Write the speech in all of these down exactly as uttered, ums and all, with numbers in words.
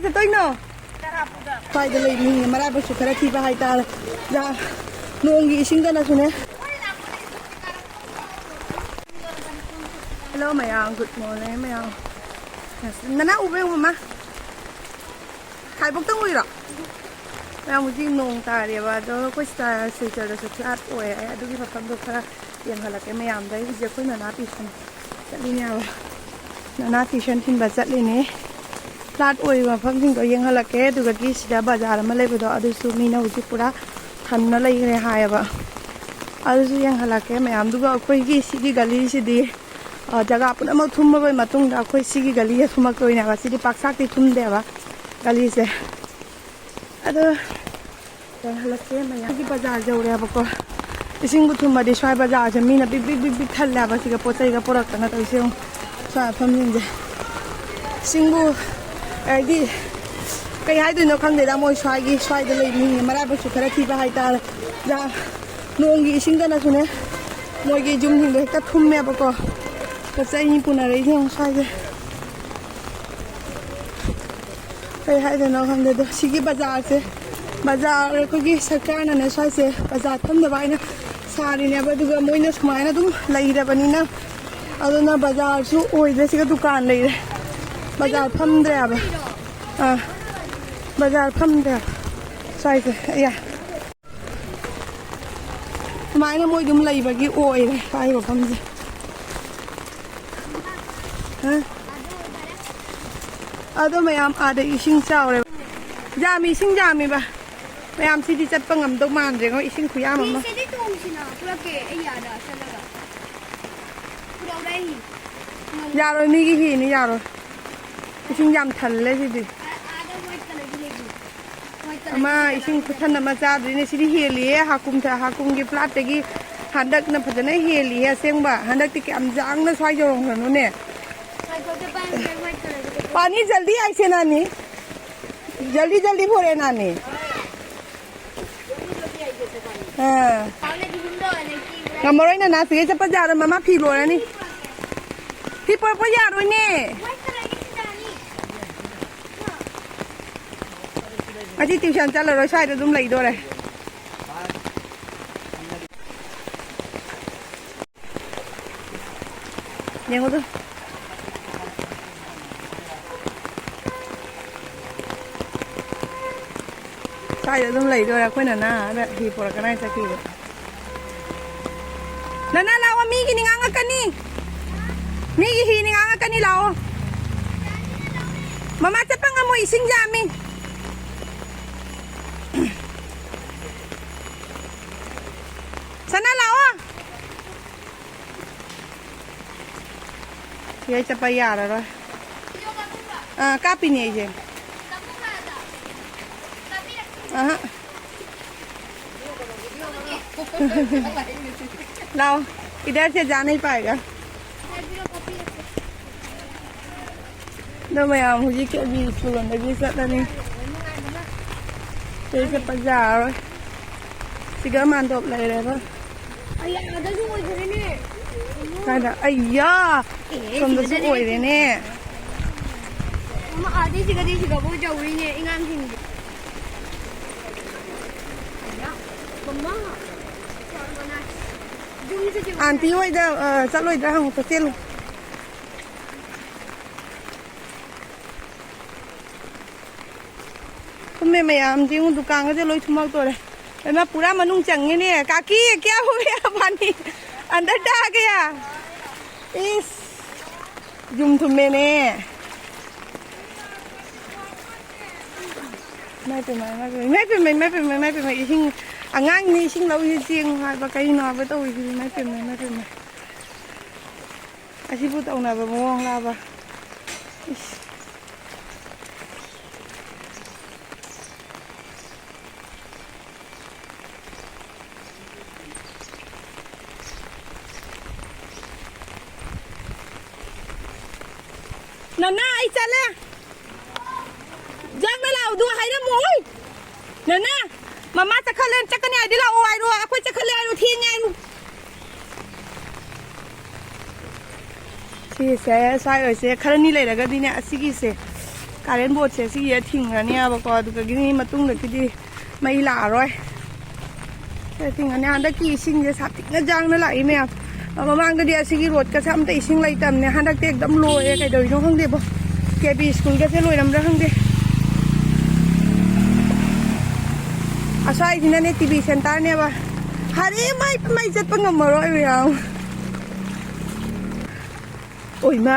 ꯆꯠꯇꯣꯏꯅꯣ? ꯁ꯭ꯋꯥꯏꯗ ꯂꯩꯕ ꯃꯤꯁꯤꯡꯁꯦ ꯃꯔꯥꯏꯕꯛꯁꯨ ꯈꯔ ꯊꯤꯕ ꯍꯥꯏꯇꯥꯔꯦ꯫ ꯌꯥ-, ꯅꯣꯡꯒꯤ ꯏꯁꯤꯡꯗꯅꯁꯨꯅꯦ꯫ Hello ꯃꯌꯥꯝ, good morning ꯃꯌꯥꯝ꯫ ꯅꯅꯥ ꯎꯕ ꯌꯦꯡꯉꯨ ꯃꯃꯥ꯫ ꯈꯥꯏꯕꯣꯛꯇꯪ ꯎꯏꯔꯣ? ꯃꯌꯥꯝ ꯍꯧꯖꯤꯛ ꯅꯣꯡ ꯇꯥꯔꯦꯕ, ꯑꯗꯣ ꯑꯩꯈꯣꯏ ꯁꯤꯗ ꯁꯤꯜꯆꯔꯗꯁꯨ flat ꯑꯣꯏ꯫ ꯑꯩ ꯑꯗꯨꯒꯤ ꯃꯐꯝꯗꯣ ꯈꯔ ꯌꯦꯡꯍꯜꯂꯛꯀꯦ ꯃꯌꯥꯝꯗ꯫ ꯑꯩ ꯍꯧꯖꯤꯛ ꯑꯩꯈꯣꯏ ꯅꯅꯥ tuition ꯆꯠꯂꯤꯅꯦꯕ꯫ ꯅꯅꯥ tuition ꯊꯤꯟꯕ ꯆꯠꯂꯤꯅꯦ꯫ Flat ꯑꯣꯏꯔꯤꯕ ꯃꯐꯝꯁꯤꯡꯗꯣ ꯌꯦꯡꯍꯜꯂꯛꯀꯦ꯫ ꯑꯗꯨꯒꯗꯤ ꯁꯤꯗ ꯕꯖꯥꯔ ꯑꯃ ꯂꯩꯕꯗꯣ ꯑꯗꯨꯁꯨ ꯃꯤꯅ ꯍꯧꯖꯤꯛ ꯄꯨꯔꯥ ꯊꯟꯅ ꯂꯩꯈ꯭ꯔꯦ ꯍꯥꯏꯌꯦꯕ꯫ ꯑꯗꯨꯁꯨ ꯌꯦꯡꯍꯜꯂꯛꯀꯦ ꯃꯌꯥꯝꯗꯨꯒ꯫ ꯑꯩꯈꯣꯏꯒꯤ ꯁꯤꯒꯤ ꯒꯂꯤꯁꯤꯗꯤ, ꯑ, ꯖꯒꯥ ꯄꯨꯝꯅꯃꯛ ꯊꯨꯝꯃꯕ ꯃꯇꯨꯡꯗ ꯑꯩꯈꯣꯏ ꯁꯤꯒꯤ ꯒꯂꯤꯁꯦ ꯊꯨꯝꯃꯛꯇꯣꯏꯅꯦꯕ꯫ ꯁꯤꯗꯤ ꯄꯥꯛ ꯁꯥꯛꯇꯤ ꯊꯨꯝꯗꯦꯕ ꯒꯂꯤꯁꯦ꯫ ꯑꯗꯣ ꯌꯦꯡꯍꯜꯂꯛꯀꯦ ꯃꯌꯥꯝꯒꯤ ꯕꯖꯥꯔ ꯌꯧꯔꯦꯕꯀꯣ꯫ ꯏꯁꯤꯡꯕꯨ ꯊꯨꯝꯃꯗꯤ ꯁ꯭ꯋꯥꯏ ꯕꯖꯥꯔꯁꯦ ꯃꯤꯅ ꯕꯤꯛ ꯕꯤꯛ ꯕꯤꯛ ꯕꯤꯛ ꯊꯜꯂꯦꯕ, ꯁꯤꯒ ꯄꯣꯠ ꯆꯩꯒ ꯄꯨꯔꯛꯇꯅ ꯇꯧꯔꯤꯁꯦ ꯌꯦꯡꯉꯨ꯫ ꯁ꯭ꯋꯥꯏ ꯃꯐꯝꯁꯤꯡꯁꯦ ꯏꯁꯤꯡꯕꯨ, ꯍꯥꯏꯗꯤ, ꯀꯩ ꯍꯥꯏꯗꯣꯏꯅꯣ ꯈꯪꯗꯦꯗ꯫ ꯃꯣꯏ ꯁ꯭ꯋꯥꯏꯒꯤ, ꯁ꯭ꯋꯥꯏꯗ ꯂꯩꯕ ꯃꯤꯁꯤꯡꯁꯦ ꯃꯔꯥꯏꯕꯛꯁꯨ ꯈꯔ ꯊꯤꯕ ꯍꯥꯏꯇꯥꯔꯦ꯫ ꯌꯥ-, ꯅꯣꯡꯒꯤ ꯏꯁꯤꯡꯗꯅꯁꯨꯅꯦ ꯃꯣꯏꯒꯤ ꯌꯨꯝꯁꯤꯡꯗꯣ ꯍꯦꯛꯇ ꯊꯨꯝꯃꯦꯕꯀꯣ꯫ ꯄꯣꯠ ꯆꯩ ꯃꯤ ꯄꯨꯅꯔꯛꯏꯁꯦ ꯌꯦꯡꯉꯨ ꯁ꯭ꯋꯥꯏꯁꯦ꯫ ꯀꯩ ꯍꯥꯏꯗꯣꯏꯅꯣ ꯈꯪꯗꯦ꯫ ꯑꯗꯣ ꯁꯤꯒꯤ ꯕꯖꯥꯔꯁꯦ, ꯕꯖꯥꯔ ꯑꯩꯈꯣꯏꯒꯤ ꯁꯔꯀꯥꯔꯅꯅꯦ ꯁ꯭ꯋꯥꯏꯁꯦ ꯕꯖꯥꯔ ꯐꯝꯅꯕ ꯍꯥꯏꯅ ꯁꯥꯔꯤꯅꯦꯕ꯫ ꯑꯗꯨꯒ ꯃꯣꯏꯅ ꯁꯨꯃꯥꯏꯅ ꯑꯗꯨꯝ ꯂꯩꯔꯕꯅꯤꯅ, ꯑꯗꯨꯅ ꯕꯖꯥꯔꯁꯨ ꯑꯣꯏꯗ꯭ꯔꯦ꯫ ꯁꯤꯒ ꯗꯨꯀꯥꯟ ꯂꯩꯔꯦ, ꯕꯖꯥꯔ ꯐꯝꯗ꯭ꯔꯦꯕ꯫ ꯑꯥ, ꯕꯖꯥꯔ ꯐꯝꯗ꯭ꯔꯦꯕ ꯁ꯭ꯋꯥꯏꯁꯦ꯫ ꯑꯌꯥ꯫ ꯁꯨꯃꯥꯏꯅ ꯃꯣꯏ ꯑꯗꯨꯝ ꯂꯩꯕꯒꯤ ꯑꯣꯏꯔꯦ ꯁ꯭ꯋꯥꯏ ꯃꯐꯝꯁꯦ꯫ ꯍꯥ? ꯑꯗꯣ ꯃꯌꯥꯝ ꯑꯥꯗ ꯏꯁꯤꯡ ꯆꯥꯎꯔꯦ꯫ ꯌꯥꯝꯃꯤ, ꯏꯁꯤꯡ ꯌꯥꯝꯃꯤꯕ꯫ ꯃꯌꯥꯝ ꯁꯤꯗꯤ ꯆꯠꯄ ꯉꯝꯗꯧ ꯃꯥꯟꯗ꯭ꯔꯦꯉꯣ, ꯏꯁꯤꯡ ꯈꯨꯌꯥꯝ ꯑꯃ꯫ ꯁꯤꯗꯤ ꯇꯣꯡꯁꯤꯅ ꯄꯨꯔꯛꯀꯦ ꯑꯩ ꯑꯥꯗ ꯆꯠꯂꯒ꯫ ꯄꯨꯔꯛꯎꯔꯥ ꯑꯩ? ꯌꯥꯔꯣꯏ, ꯃꯤꯒꯤ ꯍꯤꯅꯤ, ꯌꯥꯔꯣꯏ꯫ ꯏꯁꯤꯡ ꯌꯥꯝ ꯊꯜꯂꯦ ꯁꯤꯗꯤ꯫ ꯑꯥ, ꯑꯥꯗ white colourꯒꯤ ꯂꯩꯕꯅꯦ꯫ White colourꯒꯤ ꯑꯃ ꯁꯤꯗ ꯏꯁꯤꯡ ꯂꯩꯕꯅꯦ꯫ ꯈꯨꯊꯟ ꯑꯃ ꯆꯥꯗ꯭ꯔꯤꯅꯦ꯫ ꯁꯤꯗꯤ ꯍꯦꯜꯂꯤꯌꯦ, ꯍꯥꯀꯨꯝ ꯊ-, ꯍꯥꯀꯨꯝꯒꯤ flatꯇꯒꯤ ꯍꯟꯗꯛꯅ ꯐꯖꯅ ꯍꯦꯜꯂꯤꯌꯦ ꯑꯁꯦꯡꯕ꯫ ꯍꯟꯗꯛꯇꯤ ꯀꯌꯥꯝ ꯌꯥꯡꯅ ꯁ꯭ꯋꯥꯏ ꯌꯧꯔꯝꯈ꯭ꯔꯅꯣꯅꯦ꯫ ꯉꯥꯏꯈꯣ, ꯆꯦ, ꯄꯥꯏꯌꯨ, ꯄꯥꯏꯌꯨ, white colourꯒꯤ꯫ पानी जल्दी आई से नानी, जल्दी जल्दी भोरे नानी। ꯑꯥ꯫ ꯉꯝꯃꯔꯣꯏ ꯅꯅꯥ, ꯁꯤꯒꯩ ꯆꯠꯄ ꯌꯥꯔꯣꯏ, ꯃꯃꯥ ꯐꯤ ꯂꯣꯏꯔꯅꯤ꯫ ꯐꯤ ꯄꯨꯔꯛꯄ ꯌꯥꯔꯣꯏꯅꯦ꯫ White colourꯒꯤ ꯁꯤꯗꯅꯤ꯫ ꯉꯁꯤ ꯇ꯭ꯌꯨꯁꯟ ꯆꯠꯂꯔꯣꯏ, ꯁ꯭ꯋꯥꯏꯗ ꯑꯗꯨꯝ ꯂꯩꯗꯣꯔꯦ꯫ ꯌꯦꯡꯉꯨꯗꯨ꯫ ꯁ꯭ꯋꯥꯏꯗ ꯑꯗꯨꯝ ꯂꯩꯗꯣꯔꯦ꯫ ꯑꯩꯈꯣꯏ ꯅꯅꯥ ꯑꯗ ꯍꯤ ꯄꯨꯔꯛꯀꯅꯤ ꯍꯥꯏ ꯆꯠꯈꯤꯕ꯫ ꯅꯅꯥ ꯂꯥꯛꯑꯣ, ꯃꯤꯒꯤꯅꯤ ꯉꯥꯡꯉꯛꯀꯅꯤ꯫ ꯃꯤꯒꯤ ꯍꯤꯅꯤ ꯉꯥꯡꯉꯛꯀꯅꯤ, ꯂꯥꯛꯑꯣ꯫ ꯃꯃꯥ ꯆꯠꯄ ꯉꯝꯃꯣꯏ, ꯏꯁꯤꯡ ꯌꯥꯝꯃꯤ꯫ ꯁꯅꯥ ꯂꯥꯛꯑꯣ꯫ ꯁꯤꯗꯩ ꯆꯠꯄ ꯌꯥꯔꯔꯣꯏ꯫ ꯑꯥ, ꯀꯥꯞꯄꯤꯅꯦ ꯑꯩꯁꯦ꯫ ꯑꯍ꯫ ꯂꯥꯛꯑꯣ, ꯏꯗꯔ ꯁꯦ ꯖꯥ ꯅꯍꯤ ꯄꯥꯏꯒꯥ꯫ ꯑꯗꯣ ꯃꯌꯥꯝ ꯍꯧꯖꯤꯛ ꯀꯦ ꯕꯤ ꯁ꯭ꯀꯨꯜ ꯂꯣꯝꯗꯒꯤ ꯆꯠꯂꯅꯤ꯫ ꯁꯤꯗꯩ ꯆꯠꯄ ꯌꯥꯔꯔꯣꯏ꯫ ꯁꯤꯒ ꯃꯥꯟꯗꯣꯞ ꯂꯩꯔꯦꯕ꯫ ꯑꯩ ꯑꯥꯗꯁꯨ ꯑꯣꯏꯈ꯭ꯔꯦꯅꯦ꯫ ꯀꯥꯏꯗ? ꯑꯩꯌꯥ! ꯑꯦ, ꯁꯣꯝꯗꯁꯨ ꯁꯤꯗꯅꯦ꯫ ꯑꯣꯏꯔꯦꯅꯦ꯫ ꯃꯃꯥ, ꯑꯥꯗꯩ ꯁꯤꯒꯗꯤ ꯁꯤꯒꯕꯨ ꯌꯧꯔꯤꯅꯦ, ꯏꯉꯥꯡꯁꯤꯡꯗꯤ꯫ ꯃꯃꯥ꯫ ꯌꯨꯝꯁꯤꯗꯤ ꯑꯥꯟꯇꯤ ꯍꯣꯏꯗ, ꯑ, ꯆꯠꯂꯣꯏꯗ꯭ꯔꯥ ꯍꯪꯉꯨ, ꯆꯠꯁꯦꯜꯂꯨ꯫ ꯊꯨꯝꯃꯦ ꯃꯌꯥꯝꯁꯦ, ꯌꯦꯡꯉꯨ, ꯗꯨꯀꯥꯟꯒꯁꯦ ꯂꯣꯏ ꯊꯨꯝꯃꯛꯇꯣꯔꯦ꯫ ꯏꯃꯥ, ꯄꯨꯔꯥ ꯃꯅꯨꯡ ꯆꯪꯉꯦꯅꯦ꯫ ꯀꯥꯀꯤ, ꯀꯌꯥ ꯍꯨꯏ ꯌꯥ ꯄꯥꯅꯤ? ꯑꯟꯗꯔ ꯇꯥ ꯒꯌꯥ? ꯏꯁ, ꯌꯨꯝ ꯊꯨꯝꯃꯦꯅꯦ꯫ ꯏꯃꯥꯏ ꯄꯦꯝꯃ, ꯏꯃꯥꯏ ꯄꯦꯝꯃ, ꯏꯃꯥꯏ ꯄꯦꯝꯃ, ꯏꯃꯥꯏ ꯄꯦꯝꯃ, ꯏꯃꯥꯏ ꯄꯦꯝꯃ, ꯏꯁꯤꯡ, ꯑꯉꯥꯡꯅꯤ ꯏꯁꯤꯡ ꯂꯧꯁꯤ ꯆꯦꯡꯉꯨ ꯍꯥꯏꯕ, ꯀꯩꯅꯣ ꯍꯥꯏꯕ ꯇꯧꯔꯤꯁꯤꯕꯨ, ꯏꯃꯥꯏ ꯄꯦꯝꯃ, ꯏꯃꯥꯏ ꯄꯦꯝꯃ꯫ ꯑꯁꯤꯕꯨ ꯇꯧꯅꯕ ꯃꯑꯣꯡ ꯂꯥꯕ? ꯏꯁ꯫ ꯅꯅꯥ, ꯑꯩ ꯆꯠꯂꯦ꯫ ꯖꯪꯅ ꯂꯥꯛꯎꯗꯨ ꯍꯥꯏꯔꯝꯃꯣ, ꯍꯣꯏ꯫ ꯅꯅꯥ, ꯃꯃꯥ ꯆꯠꯈꯠꯂꯦ, ꯆꯠꯀꯅꯤ ꯍꯥꯏꯗꯤ ꯂꯥꯛꯑꯣ ꯍꯥꯏꯔꯣ, ꯑꯩꯈꯣꯏ ꯆꯠꯈꯠꯂꯦ ꯍꯥꯏꯔꯣ, ꯊꯦꯡꯉꯦ ꯍꯥꯏꯔꯣ꯫ ꯁꯤꯁꯦ ꯁ꯭ꯋꯥꯏ ꯑꯣꯏꯁꯦ, ꯈꯔꯅꯤ ꯂꯩꯔꯒꯗꯤꯅꯦ ꯑꯁꯤꯒꯤꯁꯦ ꯀꯥꯔꯦꯟ ꯕꯣꯠꯁꯦ ꯁꯤꯒꯤ ꯊꯤꯡꯉꯅꯦꯕꯀꯣ, ꯑꯗꯨꯗꯒꯤꯗꯤ ꯃꯇꯨꯡꯗꯒꯤꯗꯤ ꯃꯩ ꯂꯥꯛꯑꯔꯣꯏ꯫ ꯁꯦ ꯊꯤꯡꯉꯅꯤ꯫ ꯍꯟꯗꯛꯀꯤ ꯏꯁꯤꯡꯁꯦ ꯁꯥꯊꯤꯅ ꯖꯥꯡꯅ ꯂꯥꯛꯏ ꯃꯌꯥꯝ꯫ ꯃꯃꯥꯡꯗꯗꯤ ꯑꯁꯤꯒꯤ ꯔꯣꯗꯀꯁꯦ ꯑꯝꯇ ꯏꯁꯤꯡ ꯂꯩꯇꯕꯅꯦ, ꯍꯟꯗꯛꯇꯤ ꯑꯦꯛꯗꯝ ꯂꯣꯏꯔꯦ꯫ ꯀꯩꯗꯧꯔꯤꯅꯣ ꯈꯪꯗꯦꯕꯣ, ꯀꯦ ꯕꯤ ꯁ꯭ꯀꯨꯜꯒꯁꯦ ꯂꯣꯏꯔꯝꯕ꯭ꯔꯥ ꯈꯪꯗꯦ꯫ ꯑꯁ꯭ꯋꯥꯏꯁꯤꯅꯅꯦ ꯇꯤ ꯚꯤ ꯁꯦꯟꯇꯔꯅꯦꯕ꯫ ꯍꯔꯦ ꯃꯥꯏ ꯃꯩ ꯆꯠꯄ ꯉꯝꯃꯔꯣꯏ ꯃꯌꯥꯝ꯫ ꯑꯣꯏꯃꯥ!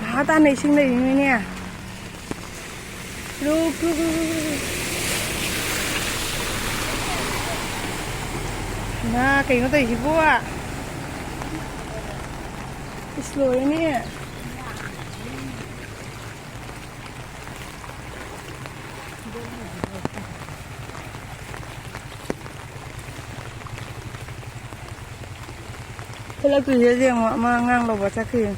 ꯃꯍꯥ ꯇꯥꯅ ꯏꯁꯤꯡ ꯂꯩꯔꯤꯅꯤꯅꯦ꯫ ꯂꯨ, ꯂꯨ, ꯂꯨ, ꯂꯨ, ꯂꯨ꯫ ꯏꯃꯥ, ꯀꯩꯅꯣ ꯇꯧꯔꯤꯁꯤꯕꯣ? ꯏꯁ, ꯂꯣꯏꯔꯦꯅꯦ꯫ ꯊꯣꯛꯂꯛꯇ꯭ꯔꯤꯁꯦ ꯌꯦꯡꯉꯣ, ꯑꯃ ꯑꯉꯥꯡ ꯂꯧꯕ ꯆꯠꯈ꯭ꯔꯤ꯫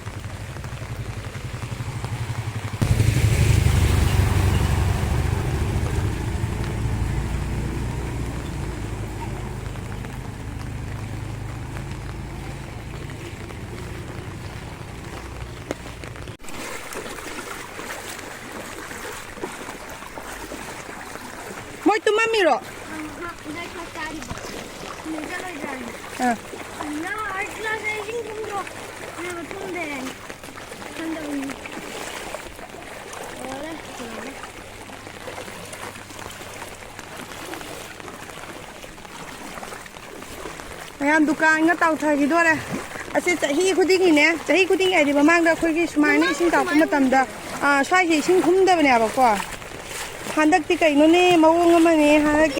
ꯃꯣꯏ ꯇꯨꯝꯃꯝꯃꯤꯔꯣ? ꯑꯥ꯫ ꯅꯪ ꯑꯥꯔꯠ ꯀ꯭ꯂꯥꯁꯇ ꯏꯁꯤꯡ ꯊꯨꯝꯗ꯭ꯔꯣ? ꯅꯪ ꯊꯨꯝꯗꯦ ꯍꯥꯏ꯫ ꯈꯪꯗꯕꯅꯤ꯫ ꯂꯣꯏꯔꯦ, ꯂꯣꯏꯔꯦ꯫ ꯃꯌꯥꯝ ꯗꯨꯀꯥꯟꯒ ꯇꯥꯎꯊꯈꯤꯗꯣꯔꯦ꯫ ꯑꯁꯤ ꯆꯍꯤ ꯈꯨꯗꯤꯡꯒꯤꯅꯦ, ꯆꯍꯤ ꯈꯨꯗꯤꯡꯒꯤ ꯍꯥꯏꯗꯤ ꯃꯃꯥꯡꯗ ꯑꯩꯈꯣꯏꯒꯤ ꯁꯨꯃꯥꯏꯅ ꯏꯁꯤꯡ ꯆꯥꯎꯔꯛꯄ ꯃꯇꯝꯗ, ꯑꯥ, ꯁ꯭ꯋꯥꯏꯁꯦ ꯏꯁꯤꯡ ꯊꯨꯝꯗꯕꯅꯦꯕꯀꯣ꯫ ꯍꯟꯗꯛꯇꯤ ꯀꯩꯅꯣꯅꯦ, ꯃꯑꯣꯡ ꯑꯃꯅꯦ ꯍꯟꯗꯛꯀꯤ꯫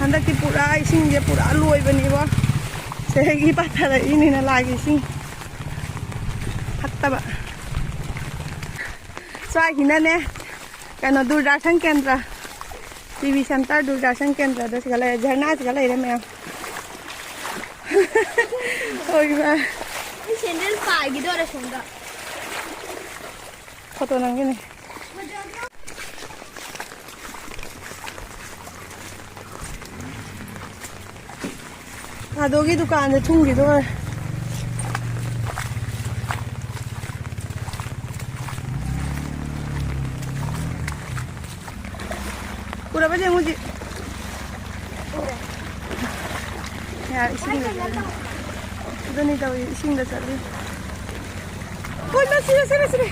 ꯍꯟꯗꯛꯇꯤ ꯄꯨꯔꯥ ꯏꯁꯤꯡꯁꯦ ꯄꯨꯔꯥ ꯂꯣꯏꯕꯅꯦꯕꯣ꯫ ꯁꯤꯗꯒꯤ ꯄꯥꯊꯔꯛꯏꯅꯤꯅ ꯂꯥꯒꯤ ꯏꯁꯤꯡ ꯐꯠꯇꯕ꯫ ꯁ꯭ꯋꯥꯏꯒꯤꯅꯅꯦ, ꯀꯩꯅꯣ, ꯗꯨꯔꯗꯔꯁꯟ ꯀꯦꯟꯗ꯭ꯔ, ꯇꯤ ꯚꯤ ꯁꯦꯟꯇꯔ, ꯗꯨꯔꯗꯔꯁꯟ ꯀꯦꯟꯗ꯭ꯔꯗ ꯁꯤꯒ ꯂꯩꯔꯦ, ꯙꯔꯅꯥꯁꯤꯒ ꯂꯩꯔꯦ ꯃꯌꯥꯝ꯫ ꯍꯣꯏ, ꯏꯃꯥ꯫ ꯑꯩ ꯁꯦꯟꯗꯜ ꯄꯥꯏꯈꯤꯗꯣꯔꯦ ꯁꯣꯝꯗ꯫ ꯐꯣꯇꯣ ꯅꯝꯒꯤꯅꯤ꯫ ꯐꯣꯇꯣ ꯊꯥꯗꯣꯒꯤ ꯗꯨꯀꯥꯟꯗ ꯊꯨꯡꯈꯤꯗꯣꯔꯦ꯫ ꯎꯔꯕ ꯌꯦꯡꯉꯨ ꯍꯧꯖꯤꯛ꯫ ꯌꯥꯔꯦ, ꯏꯁꯤꯡꯗ ꯆꯠꯂꯤ꯫ ꯑꯗꯨꯅꯤ ꯇꯧꯔꯤ, ꯏꯁꯤꯡꯗ ꯆꯠꯂꯤ꯫ ꯍꯣꯏ, ꯃꯥ ꯁꯤꯔꯦ, ꯁꯤꯔꯦ, ꯁꯤꯔꯦ꯫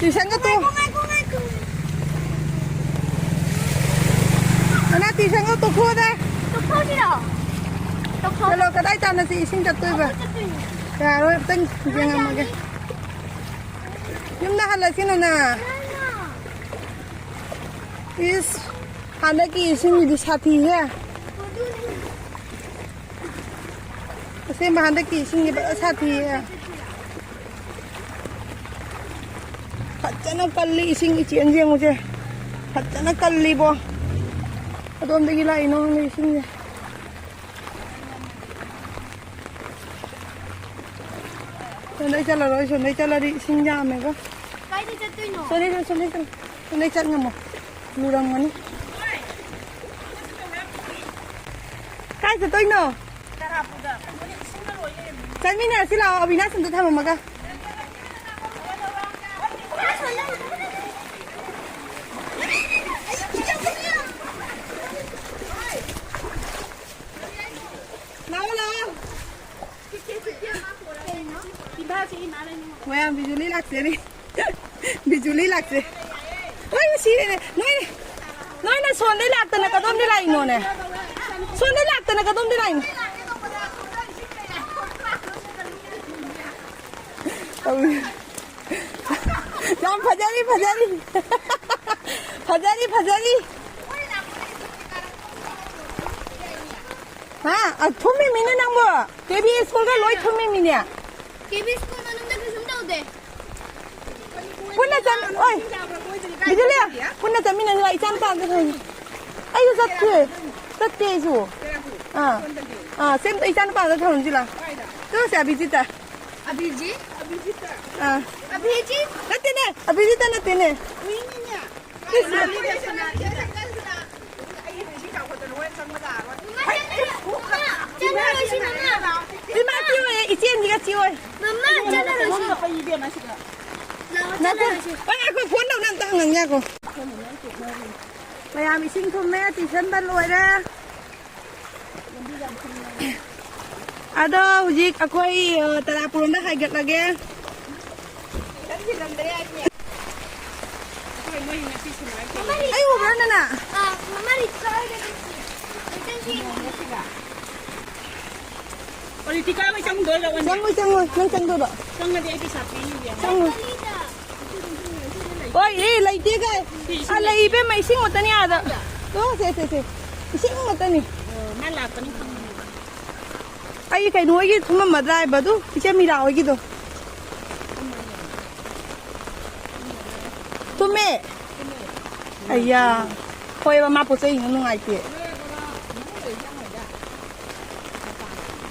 ꯇ꯭ꯌꯨꯁꯟꯒ ꯇꯣꯛ-, ꯉꯥꯏꯈꯣ, ꯉꯥꯏꯈꯣ, ꯉꯥꯏꯈꯣ꯫ ꯑꯅꯥ ꯇ꯭ꯌꯨꯁꯟꯒ ꯇꯣꯛꯊꯣꯛꯑꯗꯥꯏ꯫ ꯇꯣꯛꯊꯣꯛꯁꯤꯔꯣ? ꯇꯣꯛꯊꯣꯛ-, ꯆꯠꯂꯣ, ꯀꯗꯥꯏ ꯇꯥꯟꯅꯁꯤ ꯏꯁꯤꯡ ꯆꯠꯇꯣꯏꯕ? ꯆꯠꯇꯣꯏꯅꯦ꯫ ꯌꯥꯔꯣꯏ, ꯑꯝꯇꯪ ꯀꯃꯥꯏ ꯌꯦꯡꯉꯝꯃꯒꯦ꯫ ꯇꯥꯅꯤ? ꯌꯨꯝꯗ ꯍꯜꯂꯁꯤ, ꯅꯅꯥ꯫ ꯀꯃꯥꯏꯅ? ꯏꯁ, ꯍꯟꯗꯛꯀꯤ ꯏꯁꯤꯡꯁꯤꯗꯤ ꯁꯥꯊꯤꯍꯦ꯫ ꯑꯗꯨꯅꯦ꯫ ꯑꯁꯦꯡꯕ ꯍꯟꯗꯛꯀꯤ ꯏꯁꯤꯡꯁꯦ ꯐꯖ ꯁꯥꯊꯤꯌꯦ꯫ ꯐꯖꯅ ꯀꯜꯂꯤ ꯏꯁꯤꯡ ꯏꯆꯦꯜ ꯌꯦꯡꯉꯨꯁꯦ꯫ ꯐꯖꯅ ꯀꯜꯂꯤꯕꯣ꯫ ꯑꯗꯣꯝꯗꯒꯤ ꯂꯥꯛꯏꯅꯣ ꯈꯪꯗꯦ ꯏꯁꯤꯡꯁꯦ꯫ ꯁꯣꯝꯗꯩ ꯆꯠꯂꯔꯣꯏ, ꯁꯣꯝꯗꯩ ꯆꯠꯂꯗꯤ ꯏꯁꯤꯡ ꯌꯥꯝꯃꯦꯕ꯫ ꯀꯥꯏꯗ ꯆꯠꯇꯣꯏꯅꯣ? ꯁꯣꯝꯗꯩ ꯆꯠ-, ꯁꯣꯝꯗꯩ ꯆꯠ-, ꯁꯣꯝꯗꯩ ꯆꯠ ꯉꯝꯃꯣ꯫ ꯂꯨꯔꯝꯒꯅꯤ꯫ ꯀꯥꯏ ꯆꯠꯇꯣꯏꯅꯣ? ꯆꯠꯃꯤꯟꯅꯔꯁꯤ ꯂꯥꯛꯑꯣ, ꯑꯕꯤꯅꯥꯁ ꯑꯝꯇ ꯊꯝꯃꯝꯃꯒ꯫ ꯂꯥꯛꯑꯣ, ꯂꯥꯛꯑꯣ꯫ ꯃꯌꯥꯝ ꯕꯤꯖꯨꯂꯤ ꯂꯥꯛꯆꯔꯤ꯫ ꯕꯤꯖꯨꯂꯤ ꯂꯥꯛꯆꯩ꯫ ꯂꯣꯏꯅ ꯁꯤꯔꯦꯅꯦ꯫ ꯅꯣꯏ, ꯅꯣꯏꯅ ꯁꯣꯝꯗꯩ ꯂꯥꯛꯇꯅ ꯀꯗꯣꯝꯗꯩ ꯂꯥꯛꯏꯅꯣꯅꯦ? ꯁꯣꯝꯗꯩ ꯂꯥꯛꯇꯅ ꯀꯗꯣꯝꯗꯩ ꯂꯥꯛꯏꯅꯣ? ꯌꯥꯝ ꯐꯖꯔꯤ, ꯐꯖꯔꯤ꯫ ꯐꯖꯔꯤ, ꯐꯖꯔꯤ꯫ ꯍꯥ? ꯑ, ꯊꯨꯝꯃꯤꯃꯤꯅꯦ ꯅꯪꯕꯨ꯫ ꯀꯦ ꯕꯤ ꯁ꯭ꯀꯨꯜꯒ ꯂꯣꯏ ꯊꯨꯝꯃꯤꯃꯤꯅꯦ꯫ ꯀꯦ ꯕꯤ ꯁ꯭ꯀꯨꯜ ꯃꯅꯨꯡꯗ ꯀꯩꯁꯨꯝ ꯇꯧꯗꯦ꯫ ꯄꯨꯟꯅ ꯆꯪ-, ꯑꯣꯏ, ꯕꯤꯖꯨꯂꯤ, ꯄꯨꯟꯅ ꯆꯠꯃꯤꯟꯅꯁꯤ ꯂꯥꯎ, ꯏꯆꯥ ꯅꯨꯄꯥ ꯑꯝꯇ ꯊꯝꯃꯨ꯫ ꯑꯩꯁꯨ ꯆꯠꯀꯦ꯫ ꯆꯠꯀꯦ ꯑꯩꯁꯨ꯫ ꯑꯥ꯫ ꯑꯥ, ꯁꯦ, ꯏꯆꯥ ꯅꯨꯄꯥ ꯑꯝꯇ ꯊꯝꯃꯨꯁꯤ ꯂꯥꯎ꯫ ꯆꯠꯂꯨꯁꯦ, ꯑꯕꯤꯖꯤꯠꯇ꯫ ꯑꯕꯤꯖꯤꯠ? ꯑꯥ꯫ ꯑꯕꯤꯖꯤꯠ? ꯅꯠꯇꯦꯅꯦ, ꯑꯕꯤꯖꯤꯠꯇ ꯅꯠꯇꯦꯅꯦ꯫ ꯃꯤꯅꯤꯅꯦ꯫ ꯏꯁ꯫ ꯁꯣꯅꯥꯂꯤꯗ, ꯁꯣꯅꯥꯂꯤꯗ꯫ ꯑꯩ ꯁꯤ ꯆꯥꯎꯈꯠꯇꯅ ꯍꯣꯔꯦꯟ ꯆꯪꯕ ꯌꯥꯔꯔꯣꯏ꯫ ꯏꯃꯥ, ꯆꯠꯂꯨ꯫ ꯆꯠꯂꯔꯣꯏꯁꯤ, ꯃꯃꯥ꯫ ꯏꯃꯥ ꯆꯦ ꯍꯣꯏ, ꯏꯆꯦ ꯑꯅꯤꯒ ꯆꯦ ꯍꯣꯏ꯫ ꯃꯃꯥ, ꯆꯠꯂꯔꯣꯏꯁꯤ꯫ ꯂꯥꯛꯑꯣ, ꯅꯠꯇꯦ꯫ ꯆꯠꯂꯔꯣꯏꯁꯤ꯫ ꯍꯣꯏ, ꯉꯥꯏꯈꯣ, ꯐꯣꯟ ꯇꯧꯅ ꯑꯝꯇ ꯍꯪꯉꯪ ꯉꯥꯏꯈꯣ꯫ ꯃꯌꯥꯝ ꯏꯁꯤꯡ ꯊꯨꯝꯃꯦ, ꯇ꯭ꯌꯨꯁꯟ ꯕꯟ ꯂꯣꯏꯔꯦ꯫ ꯑꯗꯣ ꯍꯧꯖꯤꯛ ꯑꯩꯈꯣꯏ, ꯑ, ꯇꯔꯥꯄꯨꯔꯣꯝꯗ ꯍꯥꯏꯒꯠꯂꯒꯦ꯫ ꯑꯩ ꯎꯕ꯭ꯔꯥ ꯅꯅꯥ? ꯑꯥ, ꯃꯃꯥ ꯔꯤꯇꯤꯀꯥ ꯍꯣꯏꯗ ꯑꯗꯨꯝ ꯆꯪꯁꯤ꯫ ꯑꯣ, ꯔꯤꯇꯤꯀꯥ ꯍꯣꯏ ꯆꯪꯗꯣꯏꯔꯣ, ꯋꯥꯅꯦ? ꯆꯪꯉꯣꯏ, ꯆꯪꯉꯣꯏ꯫ ꯅꯪ ꯆꯪꯗꯣꯏꯔꯣ? ꯆꯪꯉꯗꯤ ꯑꯩ ꯄꯩꯁꯥ ꯄꯤꯅꯤꯌꯦ꯫ ꯆꯪꯉꯣꯏ꯫ ꯍꯣꯏ, ꯑꯦ, ꯂꯩꯇꯦ ꯀꯥꯏ꯫ ꯑꯥ, ꯂꯩ, ꯏꯕꯦꯝꯃ, ꯏꯁꯤꯡ ꯉꯥꯛꯇꯅꯤ ꯑꯥꯗ꯫ ꯑꯣ, ꯁꯦ, ꯁꯦ, ꯁꯦ꯫ ꯏꯁꯤꯡ ꯉꯥꯛꯇꯅꯤ꯫ ꯑꯣ, ꯃꯥ ꯂꯥꯛꯄꯅꯤ ꯈꯪꯕꯅꯤ꯫ ꯑꯩ ꯀꯩꯅꯣ ꯍꯣꯏꯒꯤ ꯊꯨꯝꯃꯝꯃꯗ꯭ꯔꯥ ꯍꯥꯏꯕ ꯑꯗꯨ, ꯏꯆꯦ ꯃꯤꯔꯥ ꯍꯣꯏꯒꯤꯗꯣ꯫ ꯊꯨꯝꯃꯦ꯫ ꯑꯌꯥ꯫ ꯍꯣꯏꯕ, ꯃꯥ ꯄꯣꯠ ꯆꯩ ꯌꯦꯡꯕ ꯅꯨꯡꯉꯥꯏꯇꯦ꯫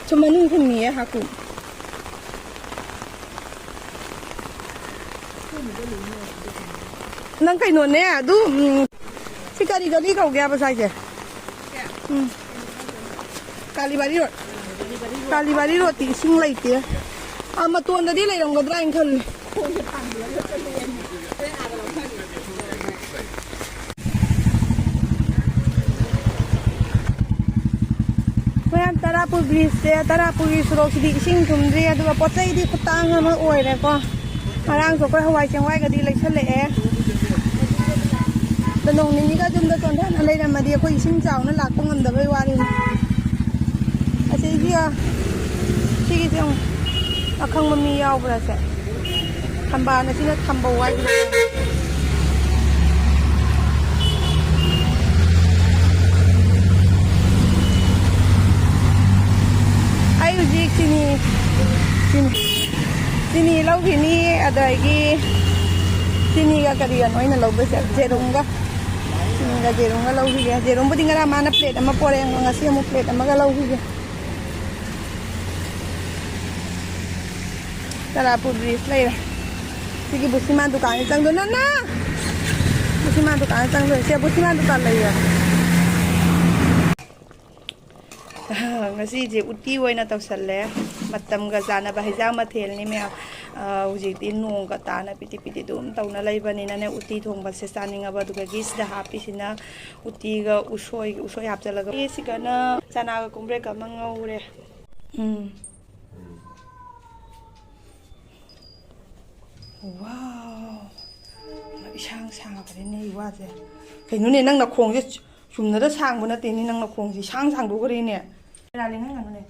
ꯁꯨꯝ ꯃꯅꯨꯡ ꯊꯨꯝꯃꯤꯌꯦ ꯍꯥꯀꯨꯝ꯫ ꯅꯪ ꯀꯩꯅꯣꯅꯦ, ꯑꯗꯨ, ꯎꯝ, ꯁꯤ ꯀꯔꯤ ꯒꯂꯤ ꯀꯧꯒꯦ ꯍꯥꯏꯕ ꯁ꯭ꯋꯥꯏꯁꯦ? ꯎꯝ꯫ ꯀꯥꯂꯤꯕꯥꯔꯤ ꯔꯣꯗ꯫ ꯀꯥꯂꯤꯕꯥꯔꯤ ꯔꯣꯗꯇꯤ ꯏꯁꯤꯡ ꯂꯩꯇꯦ꯫ ꯑꯥ, ꯃꯇꯣꯟꯗꯗꯤ ꯂꯩꯔꯝꯒꯗ꯭ꯔꯥ ꯍꯥꯏꯅ ꯈꯜꯂꯤ꯫ ꯃꯌꯥꯝ ꯇꯔꯥꯄꯨꯔ ꯕ꯭ꯔꯤꯖꯁꯦ, ꯇꯔꯥꯄꯨꯔꯒꯤ ꯁꯣꯔꯣꯛꯁꯤꯗꯤ ꯏꯁꯤꯡ ꯊꯨꯝꯗ꯭ꯔꯤ, ꯑꯗꯨꯒ ꯄꯣꯠ ꯆꯩꯗꯤ ꯈꯨꯇꯥꯡ ꯑꯃ ꯑꯣꯏꯔꯦꯀꯣ꯫ ꯉꯔꯥꯡꯁꯨ ꯑꯩꯈꯣꯏ ꯍꯋꯥꯏ ꯆꯦꯡꯋꯥꯏꯒꯗꯤ ꯂꯩꯁꯜꯂꯛꯑꯦ꯫ ꯑꯗꯣ ꯅꯣꯡ ꯅꯤꯅꯤꯒ ꯌꯨꯝꯗ ꯆꯣꯟꯊꯅ ꯂꯩꯔꯝꯃꯗꯤ ꯑꯩꯈꯣꯏ ꯏꯁꯤꯡ ꯆꯥꯎꯅ ꯂꯥꯛꯄ ꯉꯝꯗꯕꯩ ꯋꯥꯔꯤꯅꯤ꯫ ꯑꯁꯤꯒꯤ, ꯁꯤꯒꯤꯁꯦ ꯑꯃꯨꯛ ꯑꯈꯪꯕ ꯃꯤ ꯌꯥꯎꯕ꯭ꯔꯥꯁꯦ? ꯊꯝꯕꯥꯜ ꯑꯁꯤꯅ ꯊꯝꯕꯧ ꯍꯥꯏꯕ꯫ ꯑꯩ ꯍꯧꯖꯤꯛ ꯆꯤꯅꯤ, ꯆꯤꯅꯤ, ꯆꯤꯅꯤ ꯂꯧꯈꯤꯅꯤ, ꯑꯗꯒꯤ ꯆꯤꯅꯤꯒ ꯀꯔꯤꯒꯅꯣ ꯑꯩꯅ ꯂꯧꯗꯣꯏꯁꯦ? ꯖꯦꯔꯨꯝꯒ꯫ ꯆꯤꯅꯤꯒ ꯖꯦꯔꯨꯝꯒ ꯂꯧꯈꯤꯒꯦ꯫ ꯖꯦꯔꯨꯝꯕꯨꯗꯤ ꯉꯔꯥꯡ ꯃꯥꯅ ꯄ꯭ꯂꯦꯠ ꯑꯃ ꯄꯣꯔꯛꯑꯦ, ꯉꯁꯤ ꯑꯃꯨꯛ ꯄ꯭ꯂꯦꯠ ꯑꯃꯒ ꯂꯧꯈꯤꯒꯦ꯫ ꯇꯔꯥꯄꯨꯔ ꯕ꯭ꯔꯤꯖ ꯂꯩꯔꯦ꯫ ꯁꯤꯒꯤ ꯕꯨꯁꯤꯃꯥꯟ ꯗꯨꯀꯥꯟꯁꯦ ꯆꯪꯗꯣꯏ ꯅꯅ꯫ ꯕꯨꯁꯤꯃꯥꯟ ꯗꯨꯀꯥꯟ ꯆꯪꯗꯣꯏ꯫ ꯁꯦ ꯕꯨꯁꯤꯃꯥꯟ ꯗꯨꯀꯥꯟ ꯂꯩꯌꯦ꯫ ꯉꯁꯤꯁꯦ ꯎꯇꯤ ꯑꯣꯏꯅ ꯇꯧꯁꯜꯂꯦ꯫ ꯃꯇꯝꯒ ꯆꯥꯟꯅꯕ ꯍꯩꯖꯥꯡ ꯃꯊꯦꯜꯅꯤ ꯃꯌꯥꯝ꯫ ꯑ, ꯍꯧꯖꯤꯛꯇꯤ ꯅꯣꯡꯒ ꯇꯥꯅ ꯄꯤꯇꯤ ꯄꯤꯇꯤ ꯑꯗꯨꯝ ꯇꯧꯅ ꯂꯩꯕꯅꯤꯅꯅꯦ, ꯎꯇꯤ ꯊꯣꯡꯕꯁꯦ ꯆꯥꯅꯤꯡꯉꯕ꯫ ꯑꯗꯨꯒ ꯁꯤꯗ ꯍꯥꯞꯄꯤꯁꯤꯅ ꯎꯇꯤꯒ ꯎꯁꯣꯏ, ꯎꯁꯣꯏ ꯍꯥꯞꯆꯜꯂꯒ, ꯁꯤꯒꯅ ꯆꯅꯥꯒ ꯀꯣꯝꯕ꯭ꯔꯦꯛ ꯑꯃ ꯉꯧꯔꯦ꯫ ꯎꯝ꯫ ꯋꯥꯎ! ꯏꯁꯥꯡ ꯁꯥꯡꯉꯕꯅꯤꯅꯦ ꯑꯩ ꯋꯥꯁꯦ꯫ ꯀꯩꯅꯣꯅꯦ, ꯅꯪ ꯅꯈꯣꯡꯁꯦ ꯆꯨꯝꯅꯗ ꯁꯥꯡꯕ ꯅꯠꯇꯦꯅꯦ, ꯅꯪ ꯅꯈꯣꯡꯁꯦ ꯏꯁꯥꯡ ꯁꯥꯡꯗꯣꯛꯈ꯭ꯔꯦꯅꯦ꯫ ꯀꯦꯃꯦꯔꯥ ꯂꯦꯡꯍꯟꯒꯅꯨꯅꯦ꯫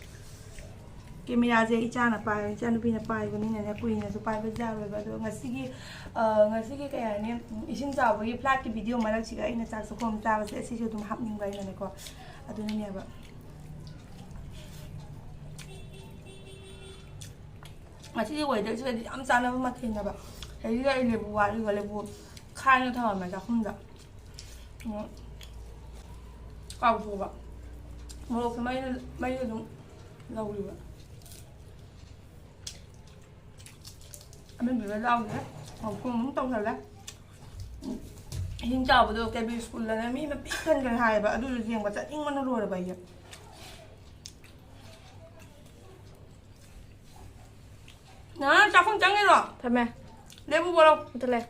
ꯀꯦꯃꯦꯔꯥꯁꯦ ꯏꯆꯥꯅ ꯄꯥꯏ-, ꯏꯆꯥꯅꯨꯄꯤꯅ ꯄꯥꯏꯕꯅꯤꯅꯅꯦ, ꯀꯨꯏꯅꯁꯨ ꯄꯥꯏꯕ ꯌꯥꯔꯣꯏꯕ꯫ ꯑꯗꯣ ꯉꯁꯤꯒꯤ, ꯑ, ꯉꯁꯤꯒꯤ ꯀꯩ ꯍꯥꯏꯅꯤ, ꯏꯁꯤꯡ ꯆꯥꯎꯕꯒꯤ ꯐ꯭ꯂꯥꯠꯀꯤ ꯚꯤꯗꯤꯑꯣ ꯃꯔꯛꯁꯤꯒ ꯑꯩꯅ ꯆꯥꯛ ꯆꯥꯛꯈꯣꯝ ꯆꯥꯕꯁꯦ ꯑꯁꯤꯁꯨ ꯑꯗꯨꯝ ꯍꯥꯞꯅꯤꯡꯕ ꯑꯩꯅꯅꯦꯀꯣ꯫ ꯑꯗꯨꯅꯅꯦꯕ꯫ ꯉꯁꯤꯒꯤ ꯋꯦꯗꯔꯁꯤꯒꯗꯤ ꯌꯥꯝ ꯆꯥꯟꯅꯕ ꯃꯊꯦꯜꯅꯦꯕ꯫ ꯁꯤꯗꯩꯁꯤꯗ ꯑꯩ ꯂꯦꯕꯨ ꯋꯥꯠꯂꯤꯕ, ꯂꯦꯕꯨ ꯈꯥꯏꯅ ꯊꯝꯃꯝꯃꯦ ꯆꯥꯛꯈꯨꯝꯗ꯫ ꯎꯝ, ꯀꯥꯎꯊꯣꯛꯑꯕ꯫ ꯃꯣꯔꯣꯛꯁꯦ ꯃꯩ, ꯃꯩ ꯑꯗꯨꯝ ꯂꯧꯔꯤꯕ꯫ ꯑꯃꯦꯠꯄꯤꯒ ꯌꯥꯎꯗ꯭ꯔꯦ꯫ ꯃꯈꯣꯡ ꯑꯗꯨꯝ ꯇꯧꯁꯜꯂꯦ꯫ ꯎꯝ, ꯏꯁꯤꯡ ꯆꯥꯎꯕꯗꯣ ꯀꯦ ꯕꯤ ꯁ꯭ꯀꯨꯜꯗꯅꯦ ꯃꯤ ꯑꯃ ꯄꯤꯛ ꯊꯟꯈ꯭ꯔꯦ ꯍꯥꯏꯌꯦꯕ꯫ ꯑꯗꯨꯗꯣ ꯌꯦꯡꯕ ꯆꯠꯅꯤꯡꯕꯅ ꯂꯣꯏꯔꯕ ꯑꯩꯁꯦ꯫ ꯅꯍꯥꯟ ꯆꯥꯛꯈꯨꯝ ꯆꯪꯉꯤꯔꯣ? ꯊꯝꯃꯦ꯫ ꯂꯦꯕꯨ ꯄꯣꯔꯛꯑꯣ꯫ ꯑꯝꯇ ꯂꯩ꯫